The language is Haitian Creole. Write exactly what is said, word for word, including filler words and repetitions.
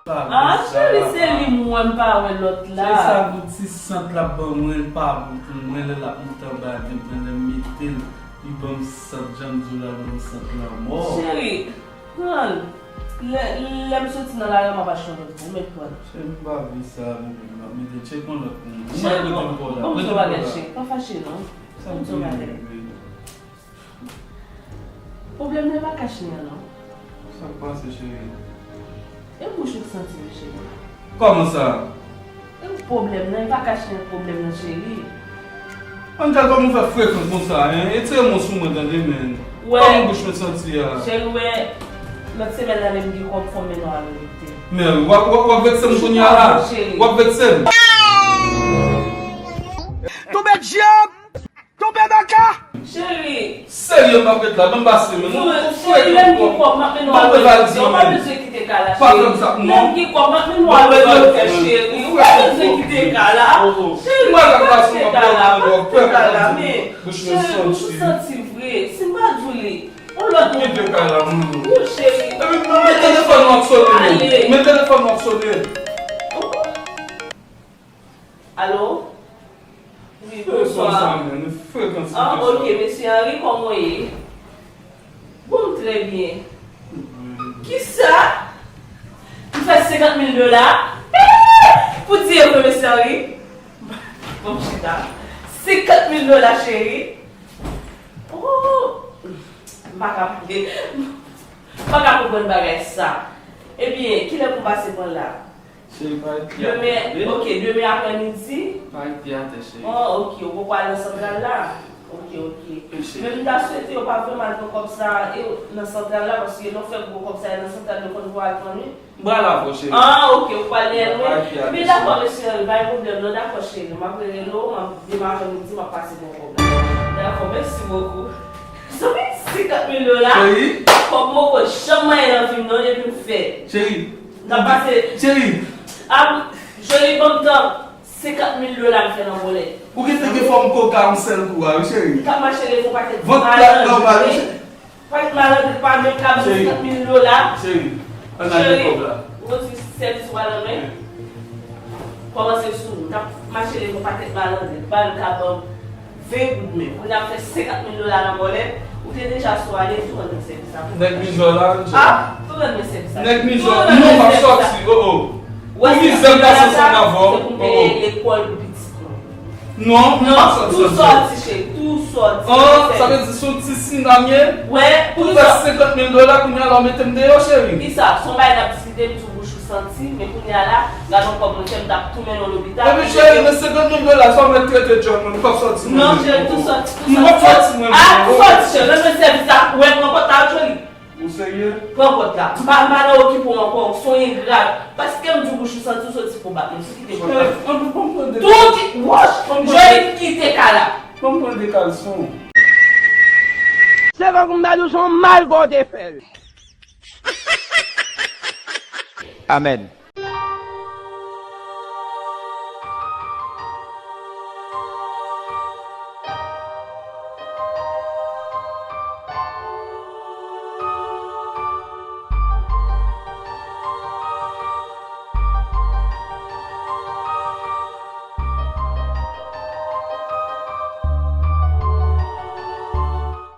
Ah, cheri, se li m wè, m pa wè lòt la. Cheri, sa gwo ti sant l ap ban mwen, l pa bon pou mwen, lè l ap moute anba a, depi lè m mete l, li ban m sant, jan m di w la, l ban m sant lanmò. Cheri, pran l. Lè, lè m soti nan lari a, m ap achte yon lòt pou ou, men pran l. Cheri, m pa vle sa, bebe, m ap mete l, tcheke yon lòt pou mwen. Cheri, bon, bon, m di w bagay, cheri, pa fache non. M di w bagay. Pwoblèm nan e pa kachnen an non. Sa k pase, cheri? E bouch ou k santi wi, cheri. Kòman sa? E pwoblèm nan, e pa kachnen pwoblèm nan, cheri. Anjèl, kòman w fè frekan konsa, en? Retire men w sou mwen, tande, men. Wè. Kòman bouch mwen santi a? Cheri, wè, lòt semèn la, lè m gen kòb, fò m mennen w al opitè. Men, w ap, w ap, w ap vekse m kounye a la. Chita, cheri. W ap vekse m. Tonbe dyab! Tonbe baka! Cheri. Serye, m ap ret la, ban m pase, men. Ou, ou cheri, lè m gen kòb, m ap mennen w al opitè. Ou pa bezwen kite kay la, cheri. Pa fè m sa, non. Lè m gen kòb, m ap mennen w al opitè, cheri. Ou pa bezwen kite kay la. Cheri, ou pa bezwen kite kay la. Pa kite kay la, men. Cheri, bouch ou santi vre. Si m pa di w li. Yon lòt moun. Kite kay la, moun. Ou, cheri. Epi, men telefòn nan ap sone, men. Men telefòn nan ap sone. Alo? Wi, bonswa. Ah, ok, mesye Henry, kòman w ye? Bon, m trè byen. Kisa? M fè senkant mil dola? Pou di e vre, mesye Henry? Bon, m chita. Senkant mil dola, cheri? Oh! M pa ka pale. M pa ka konprann bagay sa. Ebyen, kilè pou m pase pran l la? Cheri, pa ret pye atè. Demen, ok, demen aprèmidi. Pa ret pye atè, cheri. Oh, ok, ou poko al nan santral la? Ok, ok. Wi, cheri. Men m ta swete yo pa vrèman al pran kòb sa, e, nan santral la, paske lè w fè gwo kòb sa, e nan santral yo konn voye al pran, wi. M pral avè w, cheri. Ah, ok, ou pral lè lwen. Pa ret pye atè, cheri. Men dakò, mesye Henry, pa gen pwoblèm, non, dakò, cheri. M ap rele w, m ap, demen aprèmidi, m ap pase pran kòb la. Dakò, mèsi bokou. Zanmi, senkant mil dola. Cheri. Kòb m poko janm manyen nan vi m, non, depi m fèt. Cheri. N ap pase. Cheri. Ap, Joly, ban m tan. Senkant mil dola m fè nan vòlè. Ou gentan gen fòm koka yon sèl kou a, wi, cheri. Li ka mache leve yon pakèt malandren. Pakèt malandren pa menm ka ban m senkant mil dola. Cheri, ann al gen kòb la. Cheri, ou konn sèvis ou pa nan men. Kòmanse sou ou. N ap mache leve yon pakèt malandren. Pa l ka ban m ven goud men. Kounye a m fè senkant mil dola nan vòlè. Ou te deja sou ale, tou rann mwen sèvis la. Nèg mizò la, Angel. Ah, tou rann mwen sèvis la. Nèg mizò, non, m ap sòti, oh, oh. Ou wè mizè m pase ansanm avè w, oh, oh. Se pou m peye lekòl pou pitit mwen. Non, m pa sòti. Tou sòti, cheri, tou sòti. Ah, sa vle di se yon ti sinam ye? Wè, tou fè senkant mil dola, kounye a la w mete m deyò, cheri. Kisa? Se yon bagay n ap diskite, m di w bouch ou santi, men kounye a la, gade yon kòb mwen fè, m t ap tou mennen w lopital. Epi, cheri, men senkant mil dola, sa w mèt trete djòl mwen, m p ap sòti mwen menm. Non, cheri, tou sòti, tou sòti. M p ap sòti mwen menm. Ah, tou sòti, cheri, rann mwen sèvis la, wè, pran kòb la, Joly. Ou serye? Pran kòb la. M pa, m pa nan okipe w ankò. Ou se yon engra. Paske m di w bouch ou santi, ou soti pou bat mwen. Sou kite kòb la. Cheri, ann, ban m pran de kal. Tou ki, wòch! Joly, kite kay la. Ban m pran de kalson. Se tankou m ta di w se yon mal ke w te fè l. Amèn.